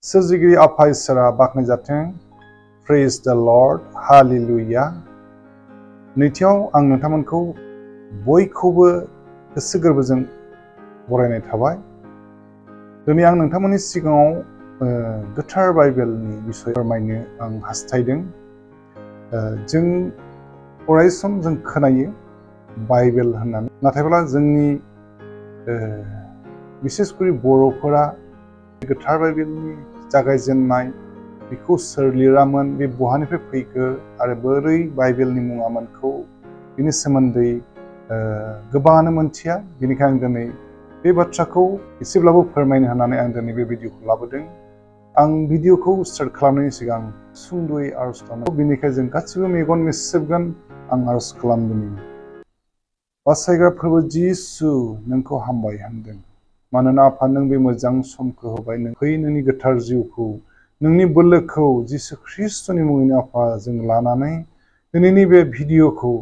सोरजिगिरि आफा इसोरा बाख्नायजाथों। प्रेज द लर्ड, हालेलुया। नैथियाव आं नोंथांमोनखौ बयखौबो गोसो गोरबोजों बरायनाय थाबाय। दिनै आं नोंथांमोननि सिगाङाव गोथार बाइबेलनि बिसय फोरमायनो आं हास्थायदों। जों अरायसम जों खोनायो बाइबेल होननानै, नाथायब्ला जोंनि बिसेसकरि बर'फोरा गोथार बाइबेलनि जागायजेननाय बेखौ सोर लिरामोन, बे बहानिफ्राय फैखो आरो बोरै बाइबेलनि मुङामोनखौ बिनि सोमोन्दै गोबाङानो मोनथिया। बेनिखायनो आं दिनै बे बाथ्राखौ एसेब्लाबो फोरमायनो होननानै आं दिनै बे भिडिअखौ लाबोदों। आं भिडिअखौ स्टार्ट खालामनायनि सिगां सुंद'यै आरज खालामो। बेनिखायनो जों गासिबो मेगन मेसेबगोन। आं आरज खालामदों। बासायग्रा फोरबो जिसु, नोंखौ हामबाय होनदों। मानोना आफा नों बे मोजां समखौ होबाय। नों फै नोंनि गोथार जिउखौ, नोंनि बोलोखौ जिसु ख्रिस्ट'नि मुङैनो आफा जों लानानै दिनैनि बे भिडिअखौ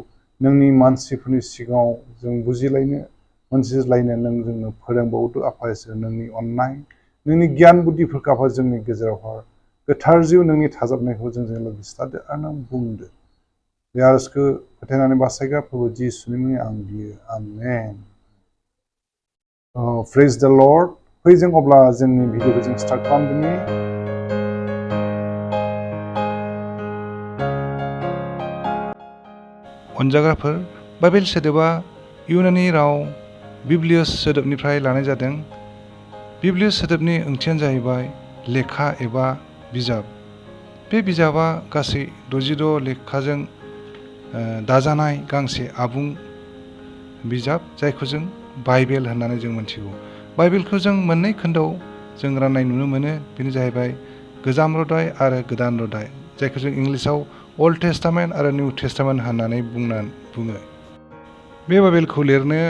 नोंनि मानसिफोरनि सिगाङाव जों बुजिलायनो मोनथिलायनो नों जोंनो फोरोंबावदो। आफा इसोर नोंनि अननाय, नोंनि गियान बुद्धिफोरखौ आफा जोंनि गेजेरावहाय गोथार जिउ नोंनि थाजाबनायखौ जोंजों लोगोसे लादो आरो नों बुंदो। बे आरजखौ फोथायनानै बासायग्रा फोरबो जिसुनि मुङै आं बियो, आमेन। प्रेज द लर्ड। फै जों अब्ला जोंनि भिडिअखौ जों स्टार्ट खालामदिनि। अनजाग्राफोर, बाइबेल सोदोबा इउनानि राव बिब्लियस सोदोबनिफ्राय लानाय जादों। बिब्लियस सोदोबनि ओंथियानो जाहैबाय लेखा एबा बिजाब। बे बिजाबा गासै 66 लेखाजों दाजानाय गांसे आबुं बिजाब, जायखौ जों बाइबेल होननानै जों मिथिगौ। बाइबेलखौ जों मोननै खोन्दोआव जों राननाय नुनो मोनो। बेनो जाहैबाय गोजाम रदाय आरो गोदान रदाय, जायखौ जों इंलिसाव अल्ड टेस्टामेन्ट आरो निउ टेस्टामेन्ट होननानै बुङो। बे बाइबेलखौ लिरनो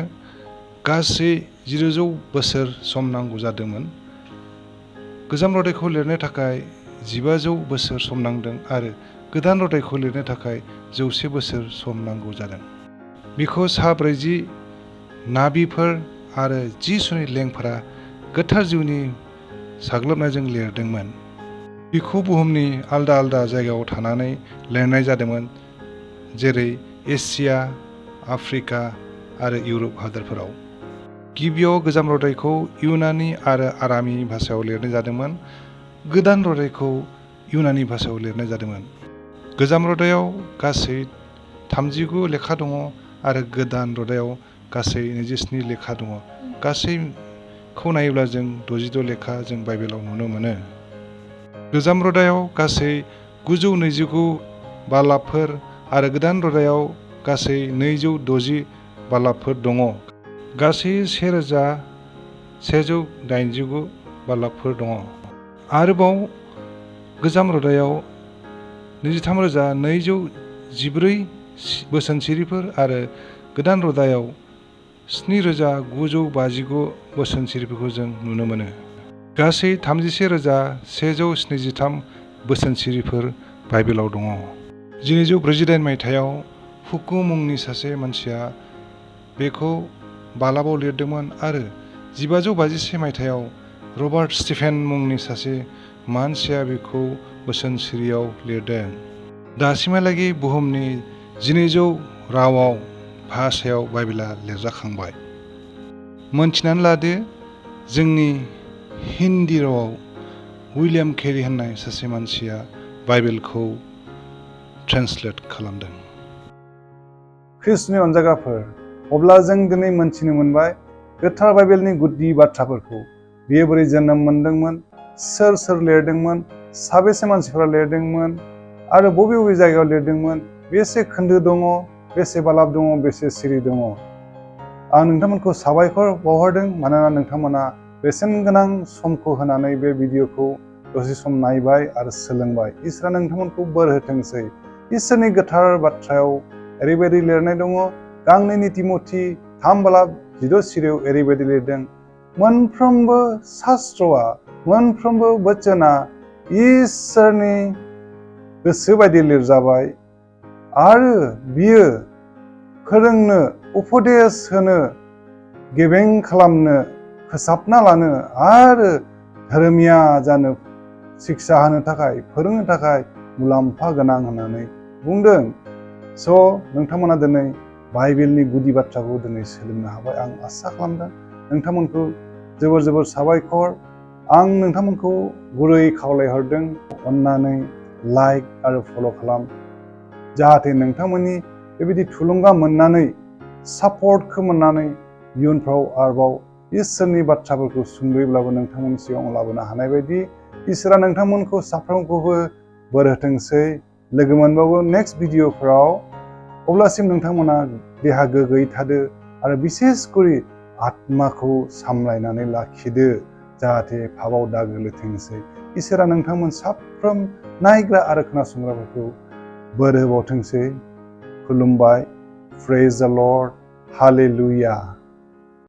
गासै 1900 बोसोर सम नांगौ जादोंमोन। गोजाम रदायखौ लिरनो थाखाय 1500 बोसोर सम नांदों आरो गोदान रदायखौ लिरनो थाखाय 100 बोसोर सम नांगौ जादों। बिखौ 40 नाबिफोर आरो 10 सुनि लेंफोरा गोथार जिउनि साग्लोबनायजों लिरदोंमोन। बिखौ बुहुमनि आलदा आलदा जायगायाव थानानै लिरनाय जादोंमोन, जेरै एसिया, आफ्रिका आरो इउरप हादोरफोराव। गिबियाव गोजाम रदायखौ इउनानि आरो आरामी भाषायाव लिरनाय जादोंमोन। गोदान रदायखौ इउनानि भाषायाव लिरनाय जादोंमोन। गोजाम रदायाव गासै 39 लेखा दङ आरो गोदान रदायाव गासै 27 लेखा दङ। गासैखौ नायोब्ला जों 66 लेखा जों बाइबेलाव नुनो मोनो। गोजाम रदायाव गासै 929 बालाबफोर आरो गोदान रदायाव गासै 260 बालाबफोर दङ। गासै 1189 बालाबफोर दङ। आरोबाव गोजाम रदायाव 23214 बोसोन सिरिफोर आरो गोदान रदायाव 7959 बोसोन सिरिफोरखौ जों नुनो मोनो। गासै 31173 बोसोन सिरिफोर बाइबेलाव दङ। 1948 मायथाइयाव हुकु मुंनि सासे मानसिया बेखौ बालाबाव लिरदोंमोन आरो 1551 मायथाइयाव रबार्ट स्टिफेन मुंनि सासे मानसिया बेखौ बोसोन सिरियाव लिरदों। दासिमहालागै बुहुमनि 1200 रावाव भाषायाव बाइबेला लिरजाखांबाय। मोनथिनानै लादो, जोंनि हिन्दी रावाव उइलियाम केरि होननाय सासे मानसिया बाइबेलखौ ट्रेन्सलेट खालामदों। ख्रिस्ट'नि अनजाग्राफोर, अब्ला जों दिनै मोनथिनो मोनबाय गोथार बाइबेलनि गुदि बाथ्राफोरखौ। बेयो बोरै जोनोम मोनदोंमोन, सोर लिरदोंमोन, साबेसे मानसिफोरा लिरदोंमोन आरो बबे बबे जायगायाव लिरदोंमोन, बेसे खोन्दो दङ, बेसे बालाब दङ, बेसे सिरि दङ। आं नोंथांमोनखौ साबायखर बावहरदों, मानोना नोंथांमोना बेसेन गोनां समखौ होनानै बे भिडिअखौ दसे सम नायबाय आरो सोलोंबाय। इसोरा नोंथांमोनखौ बोर होथोंसै। इसोरनि गोथार बाथ्रायाव ओरैबायदि लिरनाय दङ, गांनैनि तिमथि 3 बालाब 16 सिरियाव ओरैबायदि लिरदों, मोनफ्रोमबो शास्त्रआ, मोनफ्रोमबो बचना इसोरनि गोसो बायदि लिरजाबाय आरो बियो फोरोंनो, उपदेश होनो, गेबें खालामनो, फोसाबना लानो आरो धोरोमिया जानो शिक्षा होनो थाखाय फोरोंनो थाखाय मुलाम्फा गोनां होननानै बुंदों। स' नोंथांमोना दिनै बाइबेलनि गुदि बाथ्राखौ दिनै सोलोंनो हाबाय आं आसा खालामदों। नोंथांमोनखौ जोबोर जोबोर साबायखर। आं नोंथांमोनखौ गुरै खावलायहरदों अन्नानै लाइक आरो फल' खालाम, जाहाथे नोंथांमोननि बेबायदि थुलुंगा मोननानै सापर्टखौ मोननानै इयुनफ्राव आरोबाव इसोरनि बाथ्राफोरखौ सुंद'यैब्लाबो नोंथांमोननि सिगाङाव लाबोनो हानाय बायदि इसोरा नोंथांमोनखौ साफ्रोमखौबो बोर होथोंसै। लोगो मोनबावो नेक्स्ट भिडिअफ्राव। अब्लासिम नोंथांमोना देहा गोग्गोयै थादो आरो बिसेसकरि आत्माखौ सामलायनानै लाखिदो, जाहाथे पापआव दा गोग्लैथोंसै। इसोरा नोंथांमोन साफ्रोम नायग्रा आरो खोनासंग्राफोरखौ बोर होबावथोंसै। खुलुमबाय। प्रेज द लर्ड। हालेलुया।